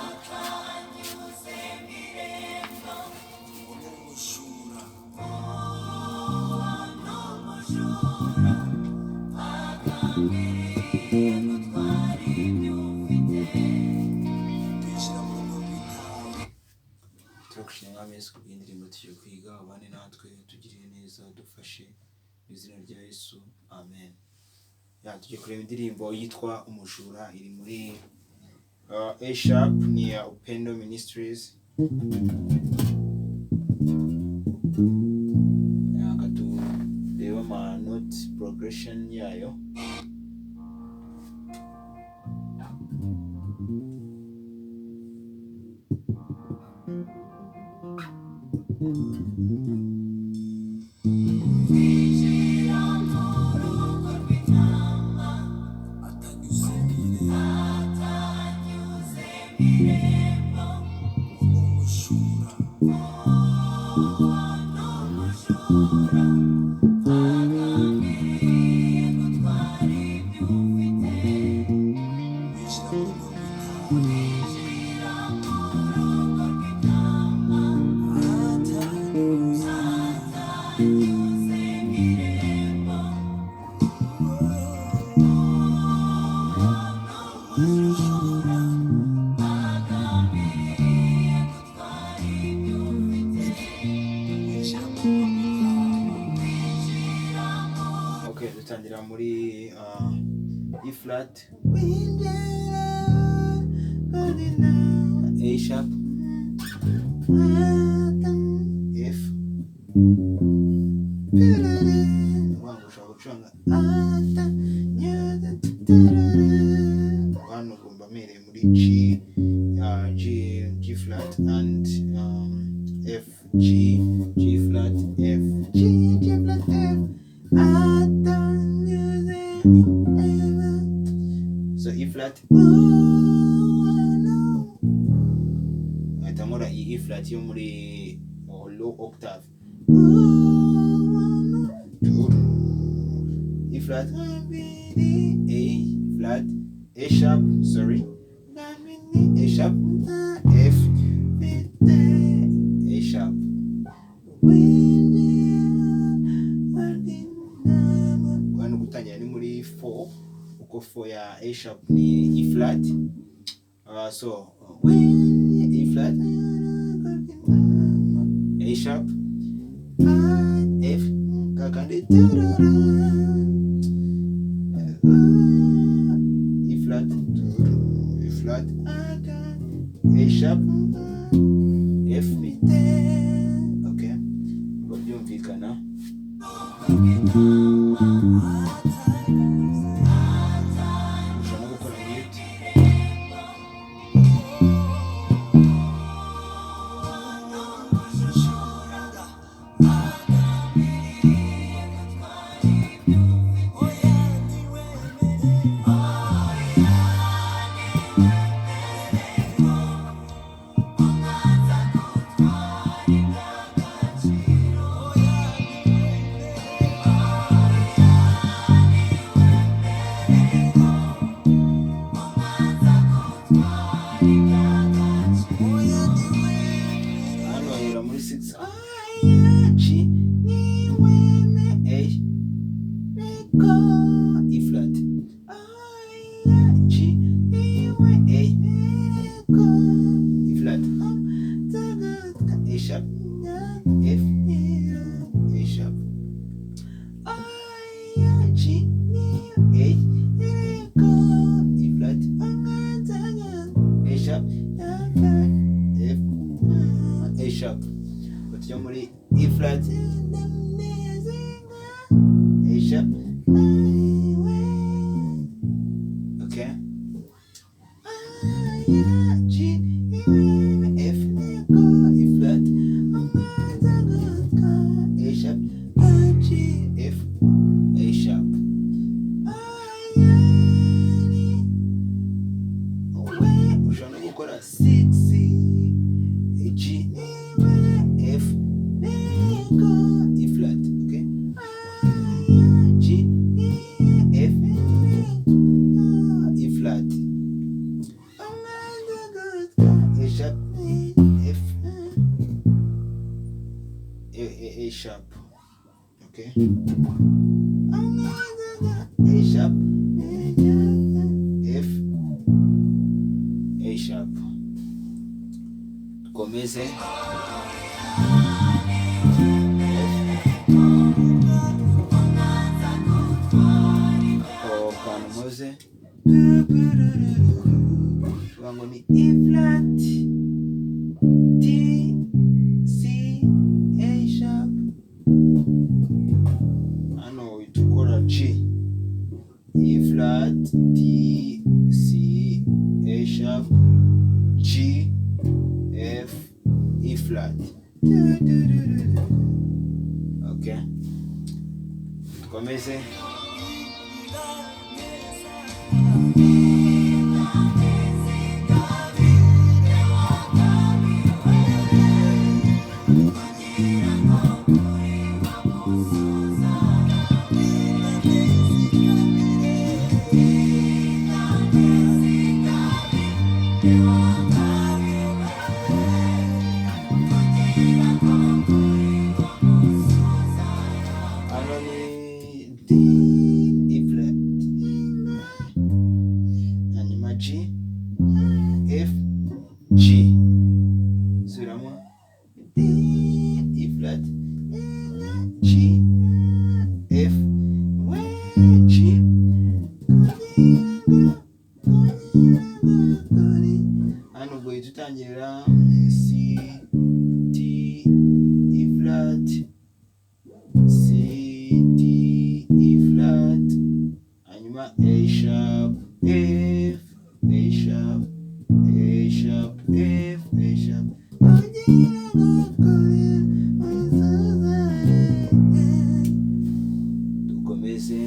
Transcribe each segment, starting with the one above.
Atanyuze mu irembo, Umujura n'umujura agambiriye gutwara ibyo ufite. Kwinjira mu rugo rw'intama. Turagushimira, Mwami Yesu, kubw'indirimbo tugiye kwiga. Ubane natwe, tugirire neza, dufashe mu izina rya Yesu, amen. Ya, tugiye kureba indirimbo yitwa "Umujura", iri muri A sharp, ni iya Upendo Ministries. Ya, reka turebe ama note progression yayo. Kwinjira mu rugo rw'intama Atanyuze mu irembo. Atanyuze mu irembo, Umujura n'umujura agambiriye gutwara ibyo ufite. Kwinjira mu rugo rw'intama. Kwinjira mu rugo rw'intama Atanyuze atanyuze mu irembo, n'umujura agambiriye gutwara ibyo ufite. Kwinjira mu rugo rw'intama. Kwinjira mu Okay, dutangira muri E flat, A sharp, F. Wanga ushobora gucuranga hano, ugomba mpereye muri G, G, G flat and F, G, G flat, F, G, G flat, F. Atanyuze. So E flat, nkahita nkora iyi E flat yo muri, oh, low octave, E flat, A flat, A sharp, sorry, A sharp, F, A sharp. Hano gutangira ni muri 4, uko 4 ya A sharp ni E flat. So E flat, A sharp, F, kakandi, E flat, E flat, A sharp, F. Okay, ngo byumvikana. Ushobora no gukora mute. Oya, ntiwemere. Umwanzi agutwara iby'agaciro. Oya, ntiwemere. Umwanzi agutwara iby'agaciro. Oya, ntiwemere. Hano bahera muri 6, G, A, E flat, G, A, E flat, A sharp, F, A sharp, G, A, E flat, A sharp, F, A sharp. Tujya muri E flat, A sharp. Okay, G, F, E flat, A sharp, G, F, A sharp. Ushobora no gukora 6. sharp. Okay, A sharp, F, A sharp. Dukomeze. F, ako kantu nkoze tuvuga ngo ni E flat, D, C, A sharp. Hano uhita ukora G, E flat, D, C, A sharp, G, F, E flat. Okay, dukomeze. Hano ni D, E flat, hanyuma G, F, G. Subiramo D, E flat, G, F, G. Hano ubwo uhita utangira C, D, E flat, C, D, E flat, hanyuma A sharp, F, A sharp, A sharp, F, A sharp. Dukomeze.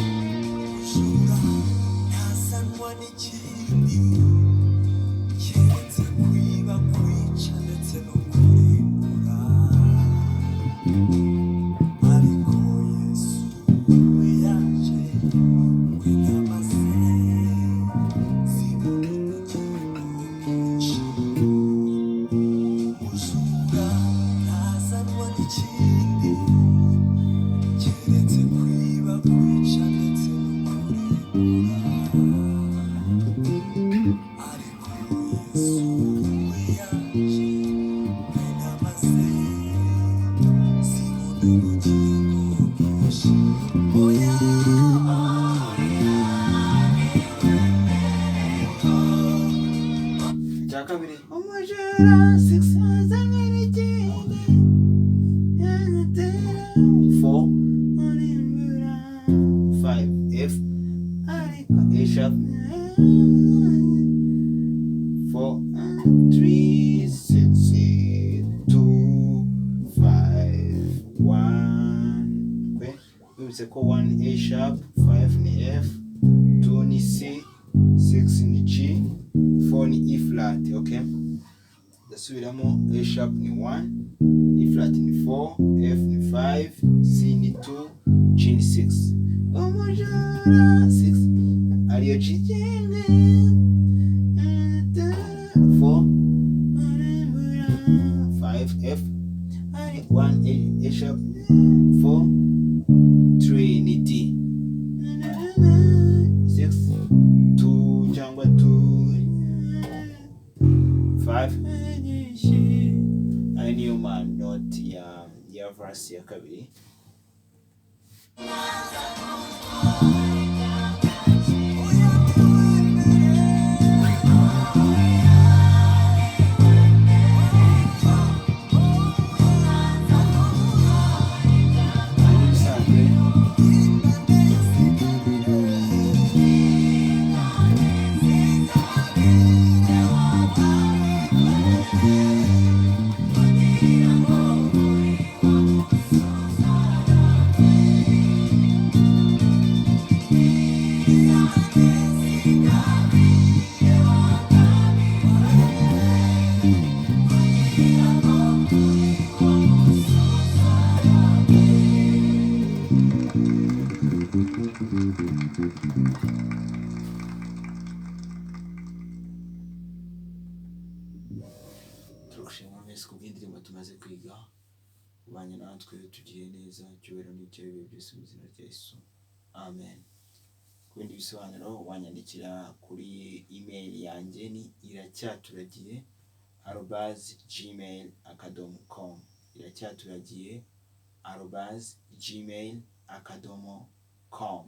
Umujura ntazanwa n'ikindi keretse kwiba, kwica ndetse no kurimbura. Ariko Yesu yaje ngo intama ze zibone ubugingo bwinshi. Umujura ntazanwa n'ikindi keretse kwiba, kwica ndetse no kurimbura. Ariko Yesu yaje ngo intama ze zibone ubugingo bwinshi. Oya, Icya kabiri, umujura six azanwa n'ikindi, four, five, F, ariko A sharp, four, three, six, two, five, one. Okay, wibutse ko one A sharp, five ni F, two ni C, six ni G, four ni E flat. Okay, ndasubiramo: A sharp ni 1, E flat ni 4, F ni 5, C ni 2, G ni 6. Umujura 6 ariyo G, 4, 5, F, 1, A, A sharp, 4, 3 ni D, 6, 2 cyangwa 2, 5. Ayo niyo ma note ya verse ya kabiri. Oya, ntiwemere. Ibisanzwe. Turagushima mwese kubw'indirimbo tumaze kwiga, ubanye natwe tugiriye neza, icyubahiro n'icyo bihe byose mu izina rya Yesu, amen. Ku bindi bisobanuro wanyandikira kuri email yanjye ni iracyaturagiye@gmail.com, iracyaturagiye@gmail.com.